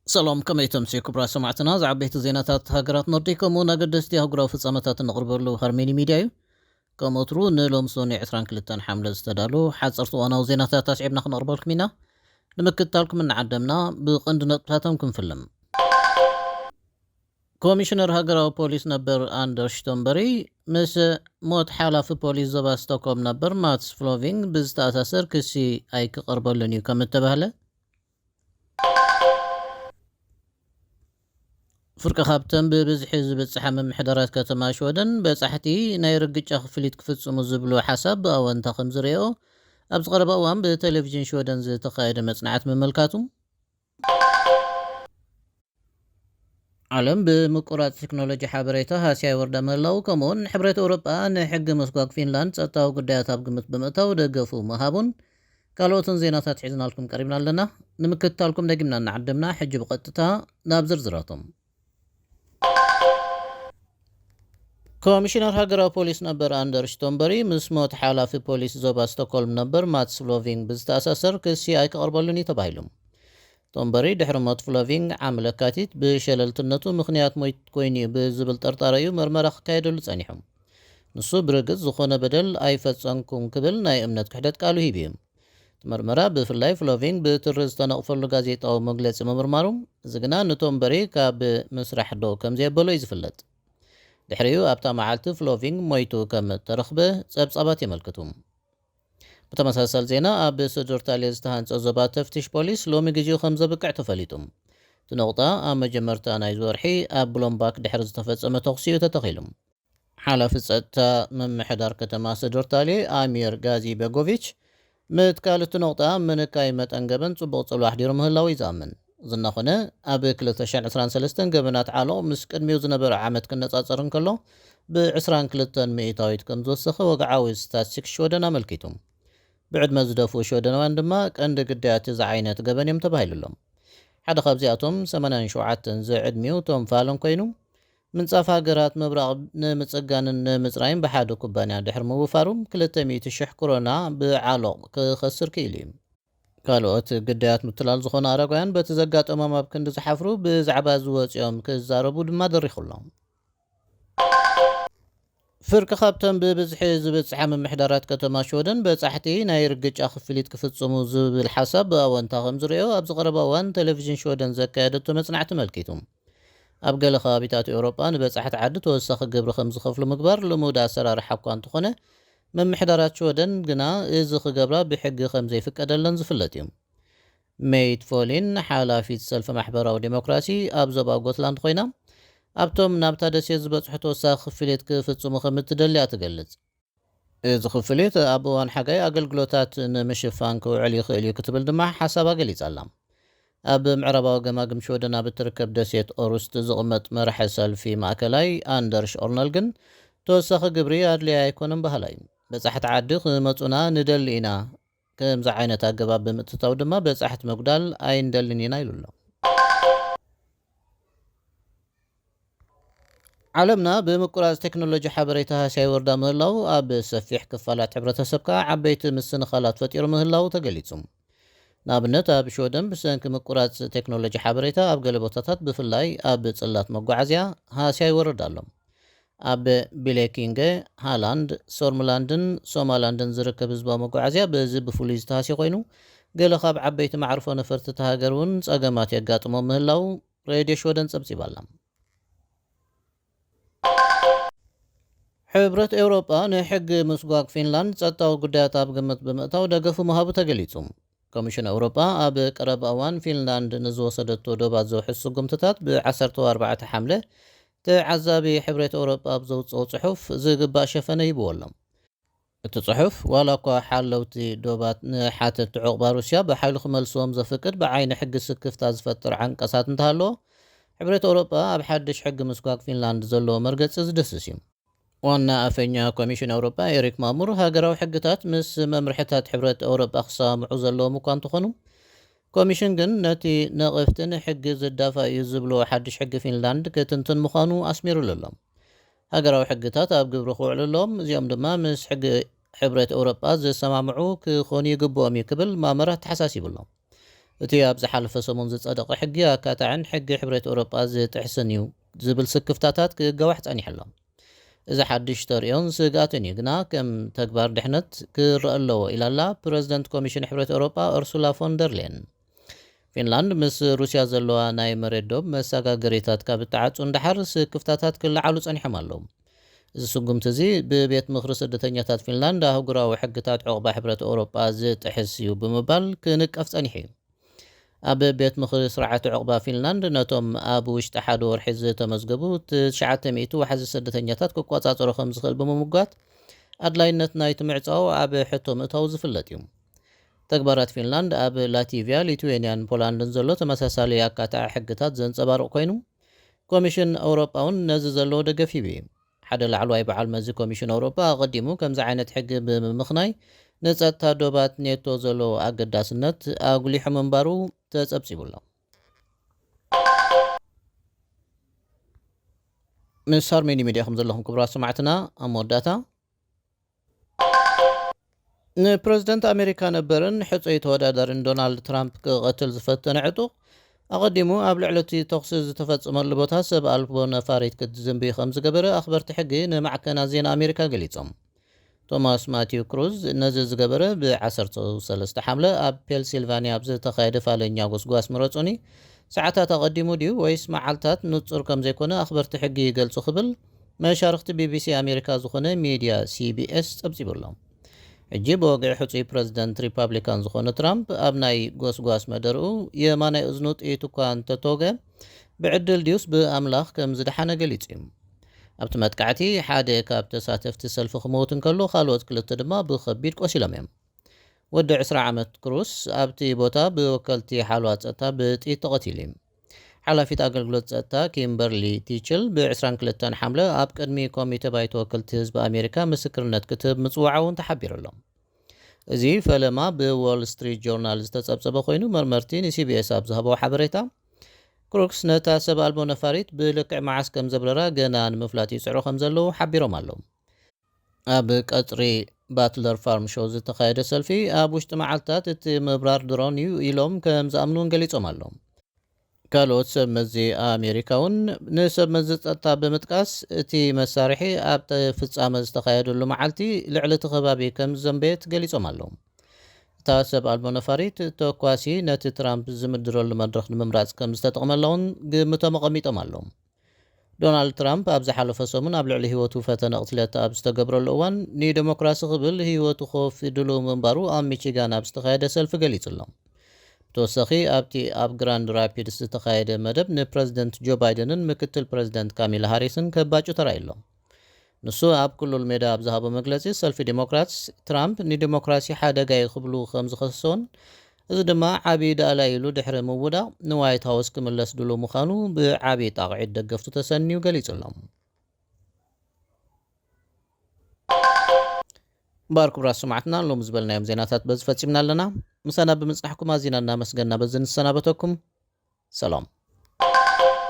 ሰላም፣ ከመይ ተምሲ ክቡራት ሰማዕትና? ዝዓበይቲ ዜናታት ሃገራት ኖርዲክ ከምኡ እውን ኣገደስቲ ኣህጉራዊ ፍጻመታት እንቕርበሉ ሃርሜኒ ሚድያ እዩ። ከም ወትሩ ንሎም ሶኒ ዕስራን ክልተን ሓምለ ዝተዳሉ ሓጸርቲ እዋናዊ ዜናታት ኣስዒብና ክንቕርበልኩም ኢና። ንምክትታልኩም እናዓደምና ብቐንዲ ነጥብታቶም ክንፍልም። ኮሚሽነር ሃገራዊ ፖሊስ ነበር ኣንደርስ ቶምበሪ ምስ ሞት ሓላፊ ፖሊስ ዞባ ስቶክሆልም ነበር ማትስ ፍሎቪንግ ብዝተኣሳሰር ክሲ ኣይክቐርበሉን እዩ ከም እተባህለ። ፍርቂ ካብተን ብብዝሒ ዝበጽሓ ምምሕዳራት ከተማ ሽወደን በጻሕቲ ናይ ርግጫ ክፍሊት ክፍጽሙ ዝብሉ ሓሳብ ብኣወንታ ከም ዝርእዮ ኣብ ዝቐረበ እዋን ብቴሌቪዥን ሽወደን ዝተኻየደ መጽናዕቲ ምምልካቱ። ዓለም ብምቁራጽ ቴክኖሎጂ ሓበሬታ ሃስያ ይወርዳ ምህላው፣ ከምኡውን ሕብረት ኤውሮጳ ንሕጊ ምስጓግ ፊንላንድ ጸጥታዊ ጉዳያት ኣብ ግምት ብምእታው ደገፉ ምሃቡን ካልኦትን ዜናታት ሒዝናልኩም ቀሪብና ኣለና። ንምክትታልኩም ደጊምና እናዓደምና፣ ሕጂ ብቐጥታ ናብ ዝርዝራቶም። ኮሚሽነር ሃገራዊ ፖሊስ ነበር ኣንደርስ ቶምበሪ ምስ ሞት ሓላፊ ፖሊስ ዞባ ስቶክሆልም ነበር ማትስ ፍሎቪንግ ብዝተኣሳሰር ክሲ ኣይክቐርበሉን እዩ ተባሂሉ። ቶምበሪ ድሕሪ ሞት ፍሎቪንግ ዓሚ ለካቲት ብሸለልትነቱ ምኽንያት ሞይት ኮይኑ እዩ ብዝብል ጥርጣረ እዩ መርመራ ክካየደሉ ጸኒሑ። ንሱ ብርግጽ ዝኾነ በደል ኣይፈጸምኩን ክብል ናይ እምነት ክሕደት ቃሉ ሂቡ እዩ። እቲ መርመራ ብፍላይ ፍሎቪንግ ብትሪ ዝተነቕፈሉ ጋዜጣዊ መግለጺ ምምርማሩ፣ እዚ ግና ንቶምበሪ ካብ ምስራሕ ደው ከም ዘየበሎ እዩ ዝፍለጥ። ድሕሪኡ ኣብታ መዓልቲ ፍሎቪንግ ሞይቱ ከም እተረኽበ ጸብጻባት የመልክቱ። ብተመሳሳሊ ዜና፣ ኣብ ስዱርታሌ ዝተሃንጸ ዞባ ተፍትሽ ፖሊስ ሎሚ ግዜኡ ከም ዘብቅዕ ተፈሊጡ። እቲ ነቑጣ ኣብ መጀመርታ ናይዚ ወርሒ ኣብ ብሎምባክ ድሕሪ ዝተፈጸመ ተኹሲ እዩ ተተኺሉ። ሓላፊ ጸጥታ ምምሕዳር ከተማ ስዱርታሌ ኣሚር ጋዚ ቤጎቪች፣ ምትካል እቲ ነቑጣ ምንካይ መጠን ገበን ጽቡቕ ጽልዋ ኣሕዲሩ ምህላው እዩ ዝኣምን። እዚ እናኾነ፣ ኣብ ክልተ ሽሕን ዕስራን ሰለስተን ገበናት ዓሎቕ ምስ ቅድሚኡ ዝነበረ ዓመት ክነጻጸር እንከሎ፣ ብ ዕስራን ክልተን ሚእታዊት ከም ዝወሰኸ ወግዓዊ ስታትስቲክስ ሽወደን ኣመልኪቱ። ብዕድመ ዝደፍኡ ሽወደናውያን ድማ ቀንዲ ግዳያት እዚ ዓይነት ገበን እዮም ተባሂሉሎም። ሓደ ካብዚኣቶም ሰማንያን ሸውዓተን ዝዕድሚኡ ቶም ፋለን ኮይኑ፣ ምንጻፍ ሃገራት ምብራቕ ንምጽጋንን ንምጽራይን ብሓደ ኩባንያ ድሕሪ ምውፋሩ፣ ክልተ ሚእቲ ሽሕ ክሮና ብዓሎቕ ክኸስር ክኢሉ እዩ። ካልኦት ግዳያት ምትላል ዝኾኑ ኣረጋውያን በቲ ዘጋጠሞም ኣብ ክንዲ ዝሓፍሩ ብዛዕባ ዝወጽኦም ክዛረቡ ድማ ደሪኹሎም። ፍርቂ ካብተን ብብዝሒ ዝበጽሓ ምምሕዳራት ከተማ ሽወደን በጻሕቲ ናይ ርግጫ ክፍሊት ክፍጽሙ ዝብል ሓሳብ ብኣወንታ ከም ዝርእዮ ኣብ ዝቐረበ እዋን ቴሌቪዥን ሽወደን ዘካየደቶ መጽናዕቲ ኣመልኪቱ። ኣብ ገለ ከባቢታት ኤውሮጳ ንበጻሕቲ ዓዲ ተወሳኺ ግብሪ ከም ዝኸፍሉ ምግባር ልሙድ ኣሰራርሓ እኳ እንተኾነ፣ ምምሕዳራት ሽወደን ግና እዚ ክገብራ ብሕጊ ከም ዘይፍቀደለን ዝፍለጥ እዩ። ሜይት ፎሊን፣ ሓላፊት ሰልፊ ማሕበራዊ ዴሞክራሲ ኣብ ዞባ ጎትላንድ ኮይና፣ ኣብቶም ናብታ ደሴት ዝበጽሑ ተወሳኺ ክፍሊት ክፍጽሙ ከም እትደሊ እያ ትገልጽ። እዚ ክፍሊት ኣብ እዋን ሓጋይ ኣገልግሎታት ንምሽፋን ክውዕል ይኽእል እዩ ክትብል ድማ ሓሳባ ገሊጻ ኣላ። ኣብ ምዕራባዊ ገማግም ሽወደን ኣብ እትርከብ ደሴት ኦሩስት ዝቕመጥ መራሒ ሰልፊ ማእከላይ ኣንደርሽ ኦርነል ግን፣ ተወሳኺ ግብሪ ኣድልያ ኣይኮነን በሃላይ እዩ። በጻሕቲ ዓዲ ክመጹና ንደሊ ኢና፣ ከምዚ ዓይነት ኣገባብ ብምትታው ድማ በጻሕቲ ምጉዳል ኣይንደልን ኢና ኢሉ ኣሎ። ዓለምና ብምቁራጽ ቴክኖሎጂ ሓበሬታ ሃስያ ይወርዳ ምህላው ኣብ ሰፊሕ ክፋላት ሕብረተሰብ ከኣ ዓበይቲ ምስንኻላት ፈጢሩ ምህላው ተገሊጹ። ንኣብነት ኣብ ሽወደን ብሰንኪ ምቁራጽ ቴክኖሎጂ ሓበሬታ ኣብ ገለ ቦታታት ብፍላይ ኣብ ጽላት መጓዓዝያ ሃስያ ይወርድ ኣሎ። ኣብ ቢሌኪንገ፣ ሃላንድ፣ ሶርምላንድን ሶማላንድን ዝርከብ ህዝባዊ መጓዓዝያ በዚ ብፍሉይ ዝተሃስየ ኮይኑ፣ ገለ ካብ ዓበይቲ መዓርፎ ነፈርቲ እታ ሃገር እውን ጸገማት የጋጥሞ ምህላው ሬድዮ ሽወደን ጸብጺባ ኣላ። ሕብረት ኤውሮጳ ንሕጊ ምስጓግ ፊንላንድ ጸጥታዊ ጉዳያት ኣብ ግምት ብምእታው ደገፉ ምሃቡ ተገሊጹ። ኮሚሽን ኤውሮጳ ኣብ ቀረባ እዋን ፊንላንድ ንዝወሰደቶ ዶባት ዘውሕስ ስጉምትታት ብ ዓሰርተ ኣርባዕተ ሓምለ ተዓዛቢ ሕብረት ኤውሮጳ ኣብ ዘውጽኦ ጽሑፍ ዝግባእ ሸፈነ ሂብዎ ኣሎ። እቲ ጽሑፍ፣ ዋላ እኳ ሓለውቲ ዶባት ንሓተቲ ዑቕባ ሩስያ ብሓይሉ ክመልስዎም ዘፍቅድ ብዓይኒ ሕጊ ስክፍታ ዝፈጥር ዓንቀሳት እንተሃለዎ፣ ሕብረት ኤውሮጳ ኣብ ሓድሽ ሕጊ ምስጓግ ፊንላንድ ዘለዎ መርገጺ ዝድህስስ እዩ። ዋና ኣፈኛ ኮሚሽን ኤውሮጳ ኤሪክ ማሙር፣ ሃገራዊ ሕግታት ምስ መምርሕታት ሕብረት ኤውሮጳ ክሰማምዑ ዘለዎም እኳ እንተኾኑ፣ ኮሚሽን ግን ነቲ ነቕፍቲ ንሕጊ ዝዳፋእ እዩ ዝብሎ ሓድሽ ሕጊ ፊንላንድ ክትንትን ምዃኑ ኣስሚሩሉ ኣሎ። ሃገራዊ ሕግታት ኣብ ግብሪ ክውዕሉ ኣለዎም፣ እዚኦም ድማ ምስ ሕጊ ሕብረት ኤውሮጳ ዝሰማምዑ ክኾኑ ይግብኦም እዩ ክብል ማመር ኣተሓሳሲቡ ኣሎ። እቲ ኣብ ዝሓለፈ ሰሙን ዝጸደቐ ሕጊ ኣካታዕን ሕጊ ሕብረት ኤውሮጳ ዝጥሕስን እዩ ዝብል ስክፍታታት ክጋዋሕ ጸኒሑ ኣሎ። እዚ ሓድሽ ተርእዮን ስግኣትን እዩ ግና ከም ተግባር ድሕነት ክረአ ኣለዎ ኢላ ኣላ ፕረዚደንት ኮሚሽን ሕብረት ኤውሮጳ ኡርሱላ ፎን ደር ሌን። ፊንላንድ ምስ ሩስያ ዘለዋ ናይ መሬት ዶብ መሰጋገሪታት ካብ እትዓጹ እንዳሓር ስክፍታታት ክለዓሉ ጸኒሖም ኣለዉ። እዚ ስጉምቲ እዚ ብቤት ምኽሪ ስደተኛታት ፊንላንድ ኣህጉራዊ ሕግታት ዕቑባ ሕብረት ኤውሮጳ ዝጥሕስ እዩ ብምባል ክንቀፍ ጸኒሑ እዩ። ኣብ ቤት ምኽሪ ስርዓት ዕቑባ ፊንላንድ ነቶም ኣብ ውሽጢ ሓደ ወርሒ ዝተመዝገቡ ትሽዓተ ሚእቲ ዋሕዚ ስደተኛታት ክቆጻጸሮ ከም ዝኽእል ብምምጓት ኣድላይነት ናይቲ ምዕጻው ኣብ ሕቶ ምእታው ዝፍለጥ እዩ። ተግባራት ፊንላንድ ኣብ ላቲቪያ፣ ሊትዌንያን ፖላንድን ዘሎ ተመሳሳሊ ኣካታዒ ሕግታት ዘንጸባርቕ ኮይኑ፣ ኮሚሽን ኣውሮጳ እውን ነዚ ዘለዎ ደገፍ ሂቡ እዩ። ሓደ ላዕለዋይ በዓል መዚ ኮሚሽን ኣውሮጳ ኣቐዲሙ ከምዚ ዓይነት ሕጊ ብምምኽናይ ንጸጥታ ዶባት ኔቶ ዘለዎ ኣገዳስነት ኣጉሊሑ ምንባሩ ተጸብጺቡ ኣሎ። ምስ ኣርሜኒ ሚድያ ከም ዘለኹም ክቡራት ሰማዕትና፣ ኣብ መወዳእታ ንፕረዚደንት ኣሜሪካ ነበርን ሕጹይ ተወዳዳሪን ዶናልድ ትራምፕ ክቐትል ዝፈተነ ዕጡቕ ኣቐዲሙ ኣብ ልዕሊ እቲ ተኹሲ ዝተፈጸመሉ ቦታ ሰብ ኣልቦ ነፋሪት ክትዝንቢ ከም ዝገበረ ኣኽበርቲ ሕጊ ንማዕከናት ዜና ኣሜሪካ ገሊጾም። ቶማስ ማቲው ክሩዝ ነዚ ዝገበረ ብ ዓሰርተ ሰለስተ ሓምለ ኣብ ፔንሲልቫኒያ ኣብ ዝተኻየደ ፋለኛ ጎስጓስ ምረጹኒ ሰዓታት ኣቐዲሙ ድዩ ወይስ መዓልታት ንጹር ከም ዘይኮነ ኣኽበርቲ ሕጊ ይገልጹ ክብል መሻርኽቲ ቢቢሲ ኣሜሪካ ዝኾነ ሚድያ ሲቢኤስ ጸብጺቡ ኣሎ። ሕጂ ብወግዒ ሕጹይ ፕረዚደንት ሪፓብሊካን ዝኾነ ትራምፕ ኣብ ናይ ጎስጓስ መደርኡ የማናይ እዝኑ ጥይት እኳ እንተተወግአ ብዕድል ድዩስ ብኣምላኽ ከም ዝደሓነ ገሊጹ እዩ። ኣብቲ መጥቃዕቲ ሓደ ካብ ተሳተፍቲ ሰልፊ ክመውት እንከሎ ካልኦት ክልተ ድማ ብኸቢድ ቆሲሎም እዮም። ወዲ ዕስራ ዓመት ክሩስ ኣብቲ ቦታ ብወከልቲ ሓለዋ ጸጥታ ብጥይት ተቐቲሉ እዩ። ሓላፊት ኣገልግሎት ጸጥታ ኪምበርሊ ቲችል ብ ዕስራን ክልተን ሓምለ ኣብ ቅድሚ ኮሚተ ባይቶ ወከልቲ ህዝቢ ኣሜሪካ ምስክርነት ክትህብ ምጽዋዓ እውን ተሓቢሩ ኣሎ። እዚ ፈለማ ብዎል ስትሪት ጆርናል ዝተጸብጸበ ኮይኑ መርመርቲ ንሲቢኤስ ኣብ ዝሃበዎ ሓበሬታ ክሩክስ ነታ ሰብ ኣልቦ ነፋሪት ብልክዕ መዓስ ከም ዘብረራ ገና ንምፍላጥ ይጽዕሩ ከም ዘለዉ ሓቢሮም ኣለዉ። ኣብ ቀጽሪ ባትለር ፋርም ሾው ዝተኻየደ ሰልፊ ኣብ ውሽጢ መዓልታት እቲ ምብራር ድሮን እዩ ኢሎም ከም ዝኣምኑን ገሊጾም ኣለዉ። ካልኦት ሰብ መዚ ኣሜሪካ እውን ንሰብ መዚ ጸጥታ ብምጥቃስ እቲ መሳርሒ ኣብ ፍጻመ ዝተኻየደሉ መዓልቲ ልዕሊ እቲ ከባቢ ከም ዝዘንበየት ገሊጾም ኣለዉ። እታ ሰብ ኣልቦ ነፋሪት ተኳሲ ነቲ ትራምፕ ዝምድረሉ መድረኽ ንምምራጽ ከም ዝተጠቕመላ እውን ግምቶም ኣቐሚጦም ኣለዉ። ዶናልድ ትራምፕ ኣብ ዝሓለፈ ሰሙን ኣብ ልዕሊ ህይወቱ ፈተነ ቅትለት ኣብ ዝተገብረሉ እዋን ንደሞክራሲ ክብል ህይወቱ ከወፊ ድሉው ምንባሩ ኣብ ሚቺጋን ኣብ ዝተኻየደ ሰልፊ ገሊጹ ኣሎ። ብተወሳኺ ኣብቲ ኣብ ግራንድ ራፒድስ ዝተኻየደ መደብ ንፕረዚደንት ጆ ባይደንን ምክትል ፕረዚደንት ካሚላ ሃሪስን ከባጩ ተራእዩ ኣሎ። ንሱ ኣብ ክሉል ሜዳ ኣብ ዝሃቦ መግለጺ ሰልፊ ዲሞክራትስ ትራምፕ ንዲሞክራሲ ሓደጋ እዩ ክብሉ ከም ዝኸሰሶን እዚ ድማ ዓቢ ዳእላ ኢሉ ድሕሪ ምውዳቕ ንዋይት ሃውስ ክምለስ ድሉው ምዃኑ ብዓቢ ጣቕዒት ደገፍቱ ተሰንዩ ገሊጹ ኣሎ። እምበኣር ክቡራት ሰማዕትና ሎም ዝበልናዮም ዜናታት በዚ ፈጺምና ኣለና። ምሳና ብምጽናሕኩም ኣዚና እናመስገና በዚ ንሰናበተኩም። ሰላም።